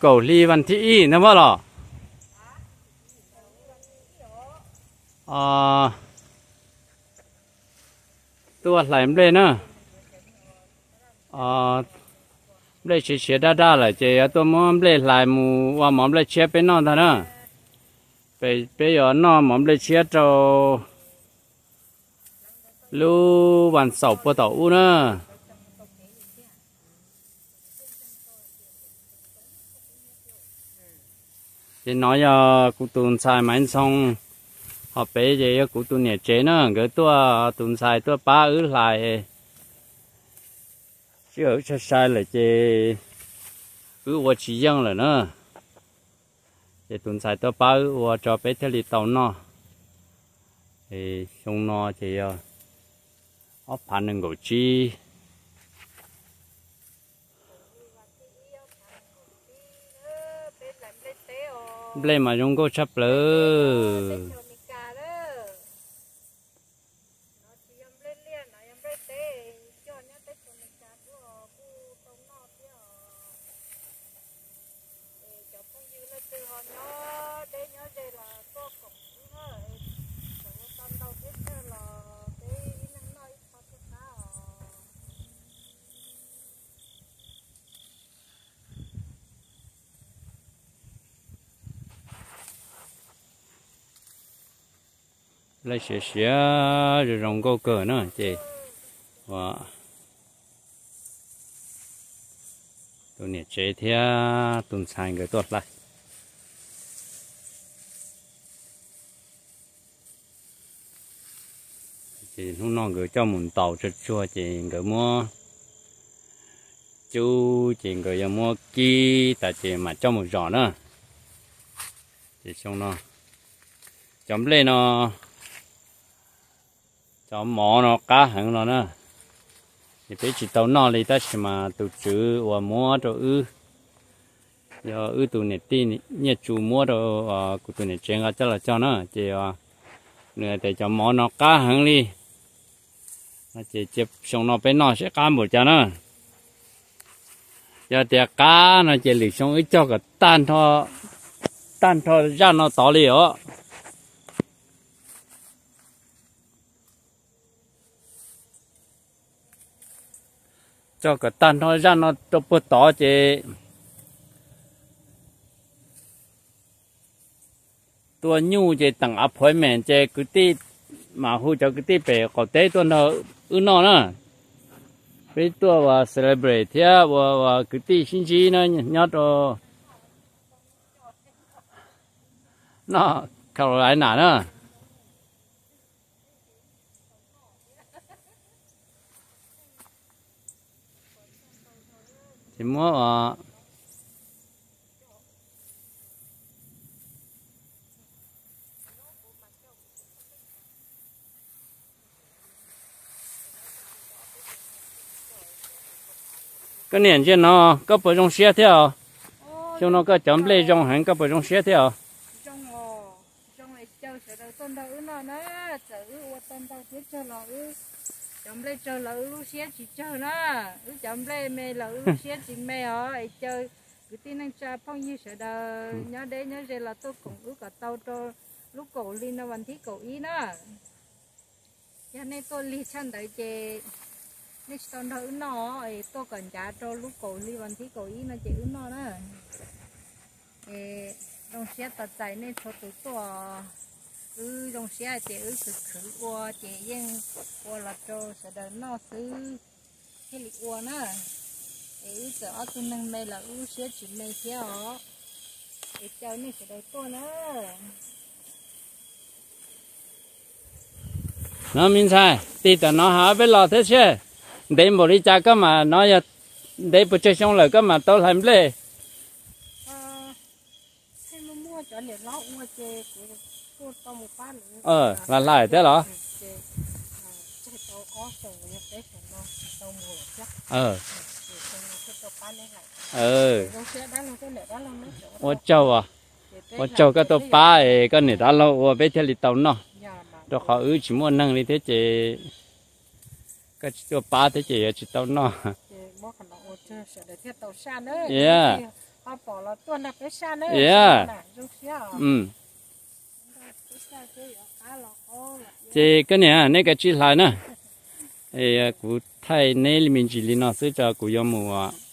Kaum hli vas thib ib ntag mas los. Tuaj hlais nplej na. Nplej siav siav daj daj lawm ces yuav tuaj muab nplej hlais mus ua mov nplej tshiab peb noj ntag na. Peb yuav noj mov nplej tshiab rau lub vas xaum puag tom ub na. Ces no yog kuv tus ntxhais Maiv Ntxhoo, ho pem ces yog kuv tus niam tsev na, nkawd tuaj, tus ntxhais tuaj pab wb hlais sij hawm wb sai sai lawm ces wb ua tsis yeej lawm na. Ces tus ntxhais tuaj pab wb ua tso peb thiaj li tau noj. Xyoo no ces yog ob phav nees nkaum tsib. Nplej mas zoo nkauj tshaj plaws. Nplej siav siav zoo zoo nkauj kawg na ces tus niam tsev thiab tus ntxhais nkawd tuaj hlais. Ces hnub no nkawd coj mus ntaus tsuag tsuag ces nkawd muab cub ces nkawd yuav muab kib tas ces mam coj mus zom na. Ces xyoo no cov nplej no, cov mov no qab heev no na. Ces peb tsis tau noj li tab sis mas tus tswv uas muab rau wb, yog wb tus niam tij Nyiaj Tsu muab rau kuv tus niam tsev nqa coj los cog na ces nws hais tias cov mov no qab heev li. Ces cia xyoo no peb noj seb qab npaum cas na. Yog tias qab no ces lwm xyoo wb cog kom tag nrho zaj no tod li os. Cog kom tag nrho zaj no rau puag tod ces tua nyuj ces teem appointment ces kwv tij mam hu cov kwv tij pem qaum teb tuaj nrog wb noj na. Peb tuaj ua celebrate thiab ua ua kwv tij sib ntsib na nyob rau North Carolina na. Ces muab Koj niam ntsia no, koj puas zoo siab thiab os? Xyoo no koj cov nplej zoo heev, koj puas zoo siab thiab os? Zoo es caw sawv daws tuaj nrog wb noj na, txawm wb ua tau ntau thiab tsawg los wb, cov nplej tsawg los wb lub siab tsis tsawg na, wb cov nplej me los wb lub siab tsis me os. Es caw kwv tij neej tsa phooj ywg sawv daws nyob deb nyob ze los tuaj koom wb kom tau rau lub kaum hli no vas thib kaum ib na. Yog nej tuaj lig tshaj ntawd ces nej tsis tau nrog wb noj, es tuaj kom ncav rau lub kaum hli vas thib kaum ib no ces wb noj na. Es zoo siab tos txais nej txhua tus tuaj, wb zoo siab ces wb khwv khwv ua ces yeej ua los rau sawv daws noj xwb thiaj li ua na. Es wb txawm ob tug neeg me los wb lub siab tsis me thiab os. Es caw nej sawv daws tuaj na. No me ntxhais, tig tom no ha peb los thiab seb, ntev npaum li cas koj mam, no yog ntev puas tsawg xyoo lawm koj mam tau hlais nplej? Hlais hlais thiab los? Ua tsaug, ua tsaug koj tuaj pab es koj niam dab laug ua peb thiaj li tau noj, rau qhov wb tsis muaj neeg li thiab ces koj tsis tuaj pab thiab ces yuav tsis tau noj. Ces koj niam, neb kav tsij hlais na. Kuv thaij neb me ntsis li no xwb, kuv yuav mus